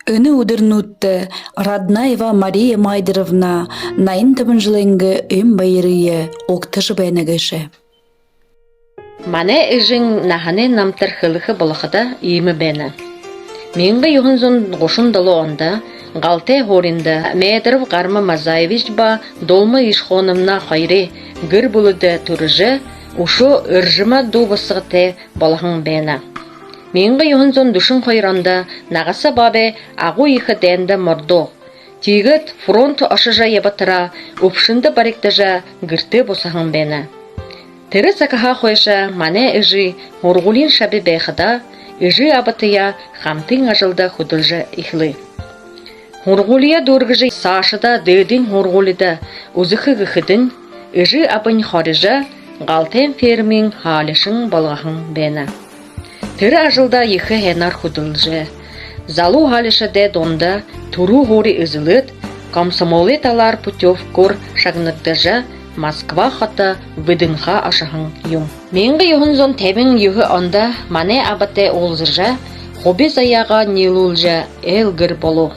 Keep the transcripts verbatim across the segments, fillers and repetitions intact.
Энэ үдэрнүүдтэ Раднаева Мария Майдаровна наян табан жэлэйнгээ ойн баярые угтажа байна гээшэ. Манай эжын наһанай намтар хэлэхэ болоходо иимэ байна. Мянга юһэн зуун гушан долоон ондо Галтай һууринда Майдаров Гарма Мазаевич ба Дулма Ишхоновна хоёрой гэр бүлэдэ түрэжэ, үшөө эржэмэ дуу басагатай болоһон байна. Мянга юһэн зуун дүшэн хоёр ондо нагаса баабай Агуу ехэ дайнда мордоо. Тиигээд фронт ошожо ябатараа үбшэндэ баригдажа, гэртээ бусаһан байна. Тэрэ сагһаа хойшо манай эжы һургуулиин шаби байхадаа, эжы абатаяа хамтын ажалда хүдэлжэ эхилээ. Һургуулияа дүүргэжэ, саашадаа дээдын һургуулида үзэхэ гэхэдэнь, эжы абань хорижо, Галтайн фермын һаалишан болгоһон байна. Тэрэ ажалдаа ехэ һайнаар хүдэлжэ, залуу һаалишадай дунда түрүү һуури эзэлээд, комсомолой талаар путёвкоор шагнагдажа, Москва хото ВДНХ ошоһон юм. Мянга юһэн зуун табин юһэ ондо манай абатай уулзажа, хуби заяагаа ниилүүлжэ, айл гэр болоо.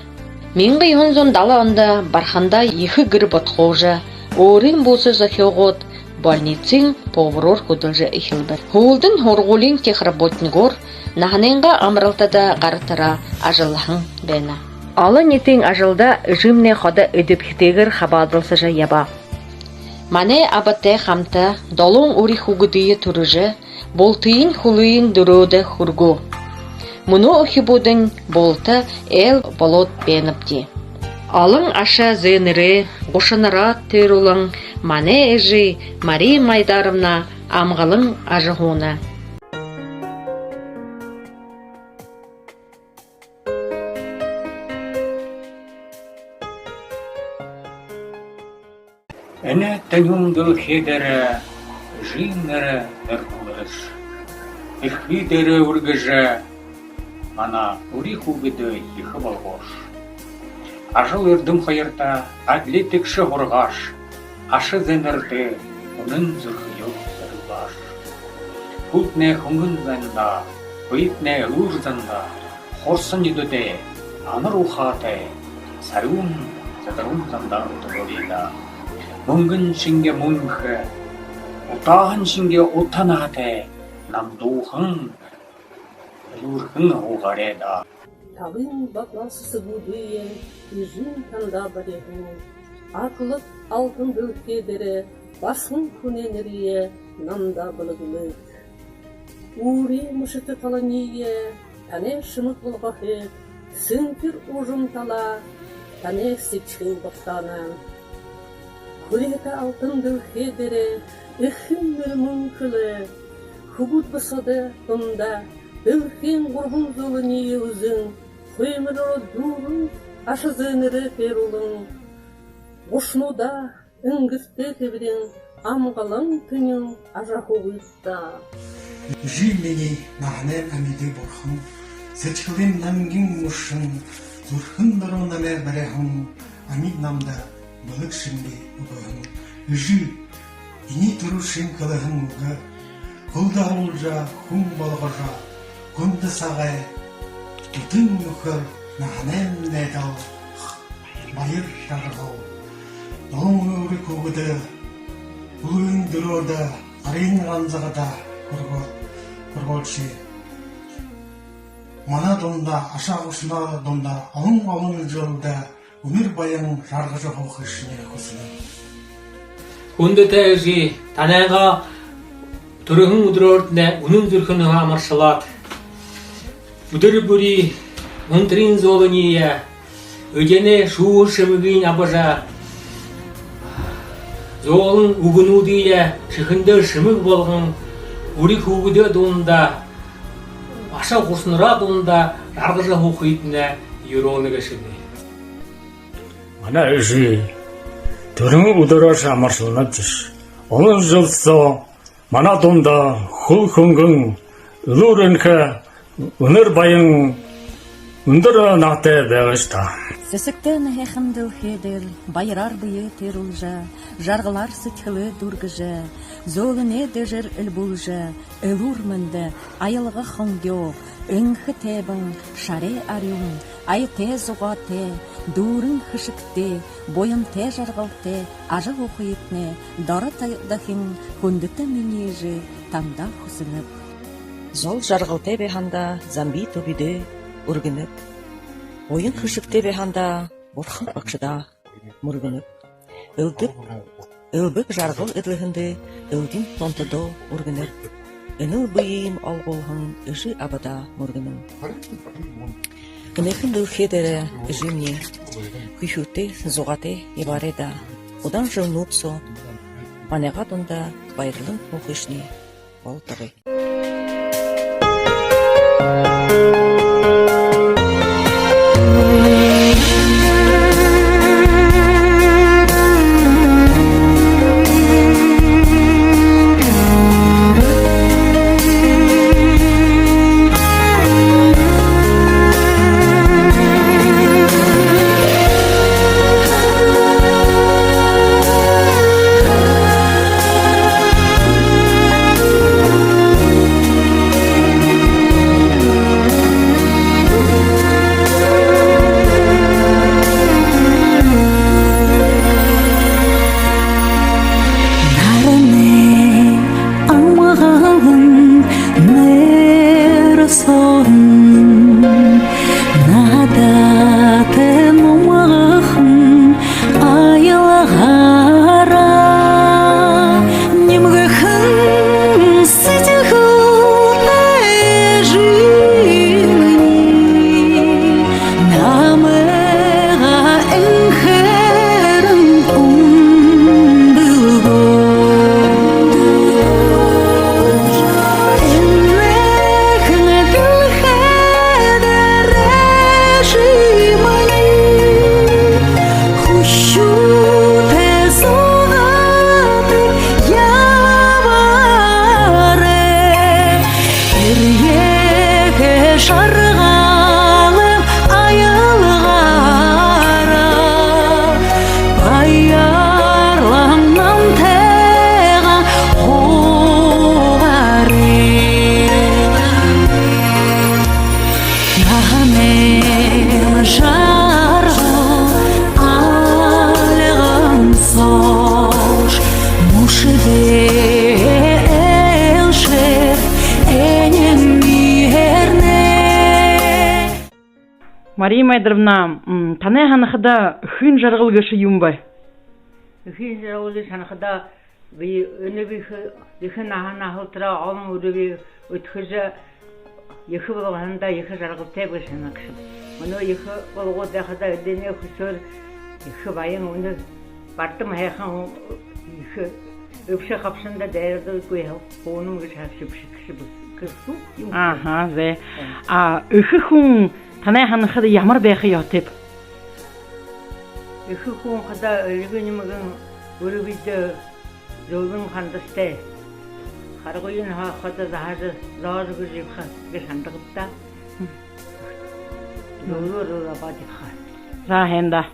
Мянга юһэн зуун далан ондо Бархандаа ехэ гэр бодхоожо, өөрын бууса зохёогоод, больницын повараар хүдэлжэ эхилбэ. Һүүлдэнь һургуулиин техработнигоор наһанайнгаа амаралтада гаратараа ажаллаһан байна. Олониитын ажалда эжымнай ходо эдэбхитэйгээр хабаадалсажа ябаа. Манай абатай хамта долоон үри хүүгэдые түрэжэ, бултыень хүлыень дүрөөдэ хүргөө. Мүнөө үхибүүдынь булта айл болоод байнабди. Олон аша зээнэрээ, гушанараа тойруулан, манай эжы Мария Майдаровна амгалан ажаһууна. Энэ тэнюун дэлхэй дээрэ эжын нэрэ нэрэ хүлэһэш, дэлхэй дээрэ үргэжэ, манай үри хүүгэдые ехэ болгоош. Ажал эрдэм хоёрто адли тэгшэ һургааш, аша зээнэртэ үнэн зүрхөө зорюулааш. Хүлтнай хүнгэн зандаа, бэетнай элүүр зандаа, хурса нюдэдэй, амар ухаатай, сарюун, задаран зандаа үтэрөөрэй даа. Мүнгэн шэнги мүнхэ, утааһан шэнги ута наһатай, намдуухан, элүүрхэн һуугаарай даа. Талын баглаа сэсэгүүдые эжын танда бариһан, аглаг алтан дэлхэй дээрэ басаган хүнэй нэрые намда бэлэглээд. Үүрэй мүшэтэ таланиие танай шэмэг болгохо, сэнхир уужам талаа танай сэдьхэл багтаана. Хүрьһэтэ алтан дэлхэй дээрэ эхын нэрэ мүнхэлөө, хүбүүд бусадай дунда дэлхэйн гурбан зуланиие үзэн, хоймороо дүүрэн, аша зээнэрээ тойруулан, гушануудаа энгэртэй тэбэрин, амгалан тэнюун ажаһуугыт даа. Эжы минии наһанайм амиды бурхан, сэдьхэлэйм нангин мүшэн, зүрхэн доро намайе бариһан, амиды намда бэлэг шэнги үгэһэн. Эжы, минии түрүүшын хэлэһэн үгэ хүлдэ оруулжа, хүн болгожо, хүндэ сагай, дүтын нүхэр, наһанайм найдал, баяр жаргал. Долоон үри хүүгэдээ хүлыень дүрөөдэ, гарынь ганзагада хүргөө-, хүргөөлши. Манай дунда, аша гушанай дунда олон-олон жэлдэ үнэр баян жаргажа һуухыешни хүсэнэб. Хүндэтэ эжы, танайнгаа түрэһэн үдэрөөртнай үнэн зүрхэнһөө амаршалаад, үдэр бүри үнтэрын зөөлэниие, эдеэнэй шүүһэн шэмэгынь абажа, зөөлэн үгэнүүдые шэхэндээ шэмэг болгон, үри хүүгэдэй дунда, аша гушанарай дунда жаргажа һуухыетнай юрөөнэ гээшэб. Манай эжы, түрэһэн үдэрөөшни амаршалнабди. Олон жэл соо манай дунда хүл хүнгэн, элүүр энхэ, үнэр баян Үндэр наһатай байгыш даа. Сэсэгтэй наһайхан дэлхэй дээрэ баяраар бэеэ тойруулжа, жаргалаар сэдьхэлээ дүүргэжэ, зөөлэнэй дэжээр эльбүүлжэ, элүүр мэндэ, аялга хонгёо, энхэ тайбан, шарай арюун, аятай зугаатай, дүүрэн хэшэгтэй, буянтай жаргалтай ажаһуухыетнай доро та-, дахин хүндэтэ минии эжы танда хүсэнэб. Зол жаргалтай байхандаа замби түбидээ үргэнэб. Буян хэшэгтэй байхандаа бурхан багшадаа мүргэнэб. Элдэб, элбэг жаргал эдлэхэндээ элдин зонтодоо үргэнэб. Энэл бэеым олгуулһан эжы абадаа мүргэнэб. Энэхэн дэлхэй дээрэ эжымни хүхюутэй, зугаатай ябаарай даа. Удаан жэлнүүд соо манайгаа дунда баярлан һуухыешни болтогой. Наранай амгалан нэрэ соонь наадата нумгахан аялгаараа нимгэхэн сэдьхэлтэй эжымни намайгаа энхээрэн үмдэлгөө. Энэхэн дэлхэй дээрэ эжымни хүхюутэй, зугаатай ябаарай. Эрьеэхэ жаргалай аялгаараа баярлан намтайгаа һуугаарай. Наһанай жаргал альган соошье мүшэдэй айлшад энеэмни эрнэ. Мария Майдаровна, м, танай һанахада эхын жаргал гээшэ юун бэ? Эхын жаргал гээшэ һанахада, би энэ би ехэ, ехэ наһанай һалта олон үреэ үдхэжэ, ехэ болгоһондоо ехэ жаргалтай байһан гээшэб. Мүнөө ехэ болгоод байхада эдэнэй хүсөөр ехэ баян үнэр бардам һайхан ехэ үбшэ хабшанда дайралдалгүй һуунам гэжэ һанашааб гэжэ хэлэхэ юм. Аха, зэ. А эхэ хүн танай һанахада ямар байха ёһотойб? Эхэ хүн хадаа эльгэ нимгэн, үри үедэ зөөлэн хандасатай. Харгыень һаа хадаа заһажа, зоожо гэжэ ябаха гэжэ һанадагби даа. Зөөлөөр абаад ябаха. За, һайн даа.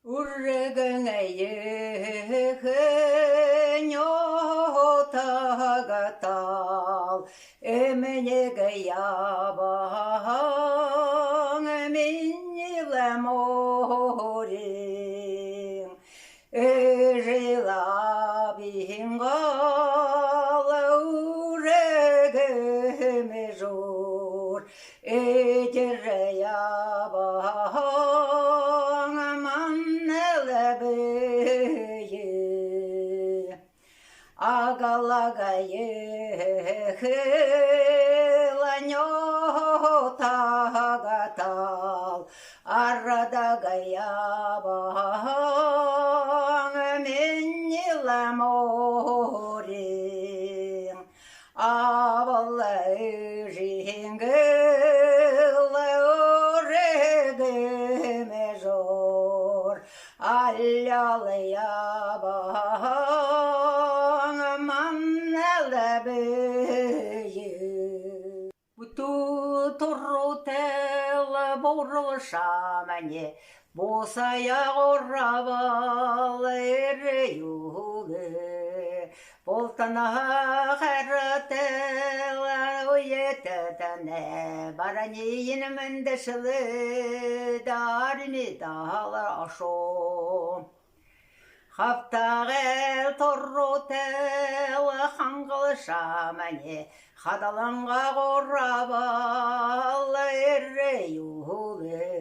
Үргэн ехэ нютагтаа эмниг ябаһан минии лэ мүрэн. Эжы лэ абын гол үргэмжөөр эдиржэ ябаһан манай лэ бэе. Аглаг ехэ лэ нютагтаа арадаг ябаһан минии лэ мүрэн. Абал эжын гэл үргэмжөөр аляал ябаһан манай лэ бэе. Бүтүү турутай Буурал шамни, буусаяа гурабал эрьюулээ. Бултанһаа хайратайл уйдататнай, бараниинь мэндэшэлээд, армида ошоо. Хабтагай турутайл хангал шамни, хадалангаа гурабал эрьюулээ.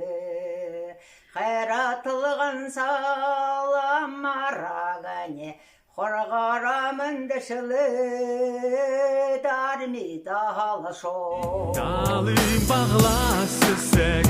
Хайратал гансал амарагни, хургаараа мэндэшэлээд, армида ошоо. Далайн баглаас сай